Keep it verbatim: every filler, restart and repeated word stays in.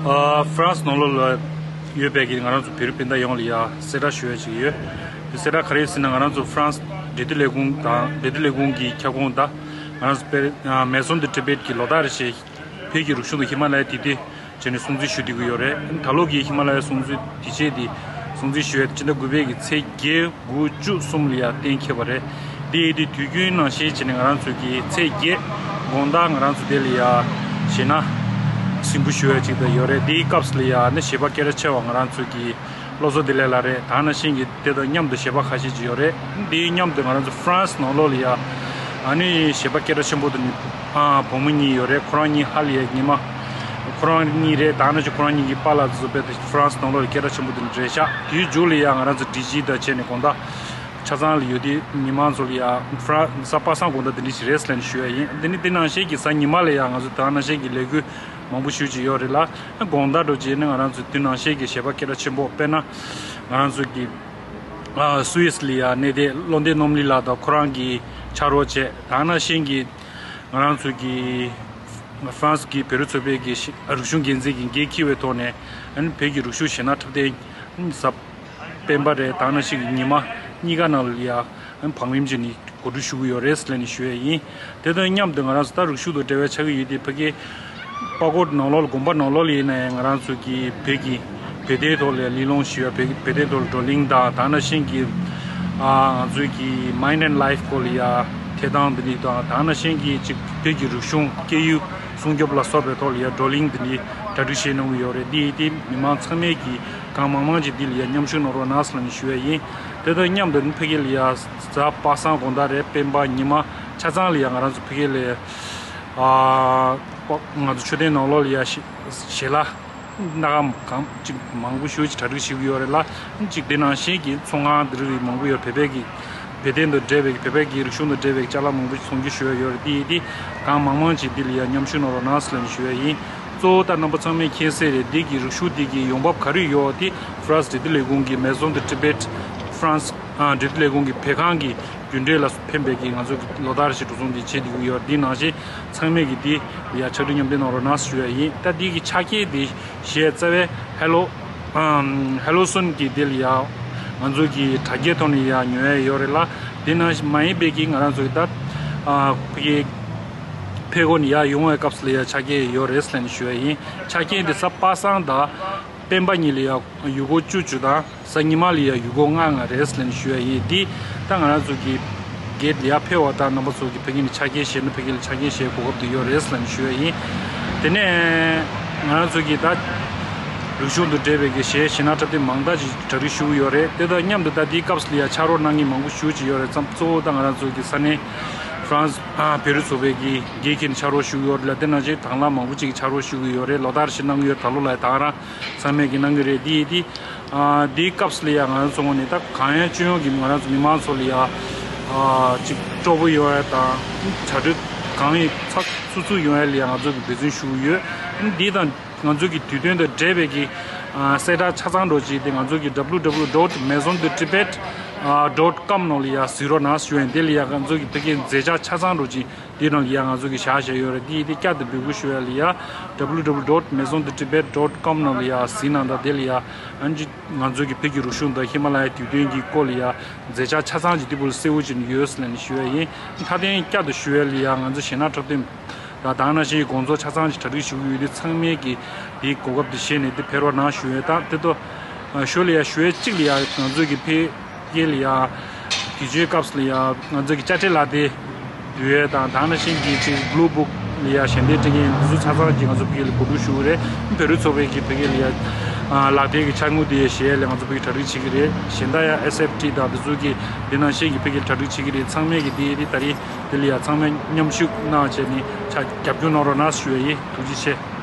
ཨ། ཧྥ་རན་སི་ནང་ལོགས་ལ་ཡོད་པའི་གི་ང་རང་ཚོ་བོད་རིགས་སྤུན་ཟླ་ཡོངས་ལ་ཡ་གསལ་བསྒྲགས་ཞུ་ཡ་ཅིག་ཡོད། དེ་གསལ་བསྒྲགས་ག་རེ་ཡིན་ཟེར་ན། ང་རང་ཚོ་ཧྥ་རན་སི་འབྲེལ་མཐུད་ལས་ཁུངས་དང་འབྲེལ་མཐུད་ལས་ཁུངས་ཀྱི་ཁྱབ་ཁོངས་དང་ང་རང་ཚོ་དཔེར་ན་Maison de Tibet གི་ལོ་ལྟར་རེ་བཞིན་བོད་ཀྱི་རིག་གཞུང་དང་ཧི་མ་ལ་ཡའི་དུས་སྟོན་བྱས་ནས་སྲུང་བརྩི་ཞུ་བསྡད་ཀྱི་ཡོད་རེད། ད་ལོ་གི་ཧི་མ་ལ་ཡའི་སྲུང་བརྩི་དུས་ཆེན་འདི་སྲུང་བརྩི་ཞུ་ཡ་སྤྱི་ཟླ་དགུ་པའི་གི་ཚེས་བརྒྱད་དགུ་བཅུ་གསུམ་ལ་ཡ་གཏན་འཁེལ་བ་རེད། དེ་ཡི་དེ་དུས་རྒྱུན་ནང་བཞིན་བྱས་ནས་ང་རང་ཚོ་གི་ཚེས་བརྒྱད་དགོང་དག་ང་རང་ཚོ་དེ་ལ་ཡ་གཞས་སྣ་གཟིགས་འབུལ་ཞུ་ཡ་ཅིག་ད་ཡོད་རེད། དེའི་སྐབས་ལ་ཡ་ནི་གཞས་པ་སྐད་གྲགས་ཆེ་བ་ང་རང་ཚོ་གི་བློ་བཟང་བདེ་ལེགས་ལགས་རེད། ད་ནང་བཞིན་གྱི་དེ་དང་མཉམ་དུ་གཞས་པ་ཁ་ཤས་ཅིག་ཡོད་རེད། དེའི་མཉམ་དུ་ང་རང་ཚོ་ཧྥ་རན་སི་ནང་ལོགས་ལ་ཡ་ཨ་ནི་གཞས་པ་སྐད་གྲགས་ཆེན་པོ་དེ་ནི་ཨ་བུ་མོ་གཉིས་ཡོད་རེད། ཁོ་རང་གཉིས་ཧ་ལས་ཡ་ཉི་མ་ཁོ་རང་གཉིས་རེད། ད་ནང་བཞིན་ཁོ་རང་གཉིས་ཀྱི་པཱ་ལགས་ཚོ་དཔེ་དེ་ཧྥ་རན་སི་ནང་ལོགས་ལ་སྐད་གྲགས་ཆེན་པོ་དེ་ནི་རེད་ཤག་དེའི་མཇུག་ལ་ཡ་ང་རང་ཚོ་ཌི་ཇི་དང་བྱས་ནས་དགོང་དག་ཆ་ཚང་ལ་ཡོད་དེ་ཉི་མ་ཚོ་ལ་ཡ་ཧྥ་རན་སི་གཟའ་པ་སངས་དགོང་དག་དེ་འདྲ་ཞིག་རེད་ཟེར་ནས་ཞུ་ཡ་ཡིན། དེ་ནི་དེ་ནང་བཞིན་གྱི་གཟའ་ཉི་མ་ལ་ཡ་ང་ཚོ་ད་ནང་བཞིན་གྱི་ལས་འགུལ་མང་པོ་ཞེ་ཅིག་ཡོད་རེད་ལ། དགོང་དག་འགྲོ་རྗེས་ནི་ང་རང་ཚོ་དེ་ནང་བཞིན་གྱི་གཞས་པ་སྐད་གྲགས་ཆེན་པོ་དཔེར་ན་ང་རང་ཚོ་གི་ཨ་སུད་སི་ལ་ཡ་གནས་བསྡད་བློ་ལྡན་རྣམ་གླིང་ལགས་དང་ཁོ་རང་གི་ཕྱག་རོགས་བྱས། ད་ནང་བཞིན་གྱི་ང་རང་ཚོ་གི་ཧྥ་རན་སི་གི་བོད་རིགས་ཚོགས་པའི་གི་རིག་གཞུང་འགན་འཛིན་གྱི་འགན་འཁྱེར་བའི་ཐོག་ནས་ཨ་ནི་བོད་ཀྱི་རིག་གཞུང་གཞས་སྣ་འཁྲབ་སྟོན་གཟའ་སྤེན་པ་རེད། ད་ནང་བཞིན་གྱི་ཉི་མ་གཉིས་ཀ་ནང་ལ་ཡ་ཨ་ནི་བང་རིམ་བྱས་ནས་གོ་སྒྲིག་ཞུ་གི་ཡོད་རེད་ཟེར་ནས་ཞུ་ཡ་ཡིན། དེ་དང་མཉམ་དུ་ང་རང་ཚོ་ད་རིག་གཞུང་དང་འབྲེལ་བའི་ཆགས་ཀྱི་ཡོད་དེ་ཕ་གི་པ་ཀོ་ནང་ལོགས་ལ་དགོན་པ་ནང་ལོགས་ལ་ཡིན་ན་ཡང་ང་རང་ཚོ་གི་བོད་ཀྱི་བོད་དོན་ཐོག་ལ་ལས་སློང་ཞུ་ཡ། བོད་ཀྱི་བོད་དོན་ཐོག་ལ་བགྲོ་གླེང་དང་། ད་ནང་བཞིན་གྱི་ཨ་ང་ཚོའི་གི་Mind and Life སྐོར་ལ་ཡ་ཐད་གཏོང་འདི་འདྲ་དང་། ད་ནང་བཞིན་གྱི་ཅིག་བོད་ཀྱི་རིག་གཞུང་སྐད་ཡིག་སྲུང་སྐྱོབ་ལ་སོགས་པའི་ཐོག་ལ་ཡ་བགྲོ་གླེང་འདི་འདྲ་གྲ་སྒྲིག་བྱས་གནང་གི་ཡོད་རེད། འདི་ཡིན་དེ་མི་མང་ཚང་མས་ཀྱི་གང་མང་མང་ཅིག་འདི་ལ་ཡ་མཉམ་ཞུགས་གནང་རོགས་གནང་ཟེར་ནས་ཞུ་ཡ་ཡིན། དེ་དང་མཉམ་དུ་ཕ་གི་ལ་ཡ་གཟའ་པ་སངས་དགོང་དག་རེད། སྤེན་པ་ཉི་མ་ཆ་ཚང་ལ་ཡ་ང་རང་ཚོ་ཕ་གི་ལ་ཡ་ཨ་ང་ཚོ་མཆོད་རྟེན་ནང་ལོགས་ལ་ཡ་གཞས་གཞས་ལ་སྣ་ཁ་གང་ཅིག་མང་པོ་ཞེ་ཅིག་གྲ་སྒྲིག་ཞུ་གི་ཡོད་རེད་ལ། ཅིག་དེ་ནང་བཞིན་གྱི་ཚོང་ཁང་འདི་རིགས་མང་པོ་ཡོད། བོད་པའི་གི་བོད་དོན་དང་འབྲེལ་བའི་བོད་པའི་གི་རིག་གཞུང་དང་འབྲེལ་བའི་ཅ་ལག་མང་པོ་ཞིག་ཚོང་རྒྱུ་ཞུ་ཡ་ཡོད་རེད། དེ་ཡིན་དེ་གང་མང་མང་ཅིག་འདི་ལ་ཡ་མཉམ་ཞུགས་གནང་རོགས་གནང་ཟེར་ནས་ཞུ་ཡ་ཡིན། གཙོ་བོ་ད་རྣམ་པ་ཚང་མས་མཁྱེན་གསལ་རེད། འདི་གི་རིག་གཞུང་འདི་གི་ཡོང་འབབ་ག་རེ་ཡོད་དེ་ཧྥ་རན་སི་འབྲེལ་མཐུད་ལས་ཁུངས་ཀྱི་Maison de Tibet France ཨ་འབྲེལ་མཐུད་ལས་ཁུངས་ཀྱི་བོད་ཁང་གི་རྒྱུན་འབྲེལ་ལ་ཕན་པའི་གི་ང་ཚོ་གི་ལོ་ལྟར་བཞིན་འགྲོ་སོང་འདི་བྱེད་བསྡད་ཀྱི་ཡོད། འདི་ནང་བཞིན་ཚང་མས་ཀྱི་འདི་ལ་ཡ་ཕྱག་བྲིས་མཉམ་འདེགས་གནང་རོགས་གནང་ཞུ་ཡ་ཡིན། ད་འདི་གི་ཆ་རྐྱེན་འདི་གཞས་རྩ་བའི་ཧེ་ལོ་ཨམ་ཧེ་ལོ་སོན་གྱི་འདི་ལ་ཡ་ང་ཚོ་གི་དྲ་རྒྱའི་ཐོག་ནས་ཡ་ཉོ་ཡ་ཡོད་རེད་ལ། འདི་ནང་བཞིན་མ་ཡིན་པའི་གི་ང་རང་ཚོ་གི་ད་ཨ་ཕ་གི་ཕེབས་སྒོ་ནས་ཡར་ཡོང་བའི་སྐབས་སུ་ལ་ཡ་ཆ་རྐྱེན་ཡོད་རེད་ཟེར་ནས་ཞུ་ཡ་ཡིན། ཆ་རྐྱེན་འདི་གཟའ་པ་སངས་དང་སྤེན་པ་གཉིས་ལ་ཡ་ཡུལ་སྐོར་བཅུ་བཅུ་དང་གཟའ་ཉི་མ་ལ་ཡ་ཡུལ་སྐོར་ལྔ་ལྔ་རེད་ཟེར་ནས་ཞུ་ཡ་ཡིན། འདི་ད་ང་རང་ཚོ་གི་གེ་ཊི་ལ་ཡ་ཕེབས་པ་དང་རྣམ་པ་ཚོ་གི་ཕ་གི་ནས་ཆ་རྐྱེན་བཞེས་ན་ཕ་གི་ལ་ཆ་རྐྱེན་བཞེས་གོ་སྐབས་དེ་ཡོད་རེད་ཟེར་ནས་ཞུ་ཡ་ཡིན། དེ་ནས་ང་རང་ཚོ་གི་ད་རིག་གཞུང་དང་འབྲེལ་བའི་གི་གཞས་གཞས་སྣ་འཁྲབ་སྟོན་མང་དག་ཅིག་གྲ་སྒྲིག་ཞུ་གི་ཡོད་རེད། དེ་དང་མཉམ་དུ་ད་འདིའི་སྐབས་སུ་ལ་ཡ་ཕྱག་རོགས་གནང་མཁན་མང་པོ་ཞེ་ཅིག་ཡོད་རེད། ཙམ་གཙོ་བོ་ད་ང་རང་ཚོ་གི་ས་གནས་ཧྥ་རན་སི་ཨ་བོད་རིགས་ཚོགས་པའི་གི་འགན་འཁྱེར་ནས་ཕྱག་རོགས་ཞུ་གི་ཡོད་རེད་ལ། དེ་ནང་བཞིན་དང་བླངས་མང་པོ་ཅིག་གིས་ཕྱག་རོགས་ཞུ་གི་ཡོད་རེད། ལོ་ལྟར་བཞིན་གནང་གི་ཡོད། ད་ལོ་ལ་ཡ་ད་ག་རང་ཚང་མས་ཀྱིས་གནང་གི་རེད། འདི་ཡི་འདི་ཨ་འདིའི་སྐབས་སུ་ལ་ཡ་ང་ཚོ་ངོས་ནས་ད་གང་ཡང་སྤྱི་ཡོངས་ཀྱི་ང་རང་ཚོ་མི་མང་ཚོ་ལ་ཡ་ཨ་ཅིག་སྤྲོ་པོ་ཡོང་ཡ་དང་གྲ་སྒྲིག་གང་ཡིན་ཚགས་ཚུད་ཚུད་ཡོང་ཡ་ལ་ཡ་ང་ཚོ་གིས་འབད་བརྩོན་ཞུ་གི་ཡོད། འདི་དང་ང་ཚོ་གི་དུས་སྟོན་དང་འབྲེལ་བའི་གི་ཨ་གསལ་བསྒྲགས་ཆ་ཚང་འདྲ་ཅིག་དེ་ང་ཚོ་གི་W W W dot maison de tibet dot com ནང་ལ་ཡ་གཟིགས་རོགས་གནང་ཞུ་ཡིན། དེ་ལ་ཡ་ང་ཚོ་གི་ཕ་གིའི་མཛད་འཆར་ཆ་ཚང་འདྲ་ཅིག་དེ་ནང་ལ་ཡ་ང་ཚོ་གི་བཞག་བཞག་ཡོད་རེད། དེ་ཡི་དེ་བསྐྱར་དུ་འབོད་སྐུལ་ཞུ་ཡ་ལ་ཡ་W W W dot maison de tibet dot com ནང་ལ་ཡ་གཟིགས་གནང་དང་། དེ་ལ་ཡ་ཨ་ནི་ང་ཚོ་གི་བོད་ཀྱི་རིག་གཞུང་དང་ཧི་མ་ལ་ཡའི་དུས་སྟོན་གྱི་སྐོར་ལ་ཡ་མཛད་འཆར་ཆ་ཚང་ཅིག་དེ་བུ་ལ་གསལ་བོ་ཅིག་ཡོད་ཟེར་ནས་ཞུ་ཡ་ཡིན། མཐའ་དོན་བསྐྱར་དུ་ཞུ་ཡ་ལ་ཡ་ང་ཚོ་གཞས་སྣ་འཁྲབ་སྟོན་དང་ད་ག་ནང་བཞིན་དགོང་ཚོགས་ཆ་ཚང་ཅིག་གྲ་སྒྲིག་ཞུ་གི་ཡོད་དུས་ཚང་མས་ཀྱིས་དེའི་གོ་སྐབས་དེ་བཞེས་ནས་དེ་ཕེབས་རོགས་གནང་ཞུ་ཡ་དང་། དེ་ཏོ་ཞོར་ལ་ཡ་ཞུ་ཡ་གཅིག་ལ་ཡ་ང་ཚོ་གི་ཕ་གི་ལ་ཡ་དུས་ཆེན་སྐབས་སུ་ལ་ཡ་ང་ཚོ་གི་དཔྱ་ཁྲལ་ལག་དེབ་འབུལ་ཡས་དང་ད་ག་ནང་བཞིན་གྱི་ཅིག་Blue Book ལ་ཡ་ཞལ་འདེབས་སྤྲད་མཁན་འདི་ཚོ་ཚང་ཚང་གིས་ང་ཚོ་ཕ་གི་ལ་གོ་སྒྲིག་ཞུ་གི་རེད། བོད་རིགས་ཚོགས་པའི་གི་ཕ་གི་ལ་ཡ་ལག་དེབ་ཀྱི་འཆར་དངུལ་དེ་ཡ་བཞེས་ཡས་ལ་ང་ཚོ་ཕ་གི་གྲ་སྒྲིག་བྱེད་ཀྱི་རེད། གཞན་དག་ཡ་S F T དང་འདི་ཚོ་གིས་འདི་ནང་བཞིན་གྱི་ཕ་གི་ལ་གྲ་སྒྲིག་བྱེད་ཀྱི་རེད། ཚང་མས་གི་དེ་ཡ་དེ་ད་རེས་དེ་ལ་ཡ་ཚང་མས་མཉམ་ཞུགས་གནང་བྱས་ནས་ཆ་རྒྱབ་སྐྱོར་གནང་རོགས་གནང་ཞུ་ཡ་ཡིན། ཐུགས་རྗེ་ཆེ།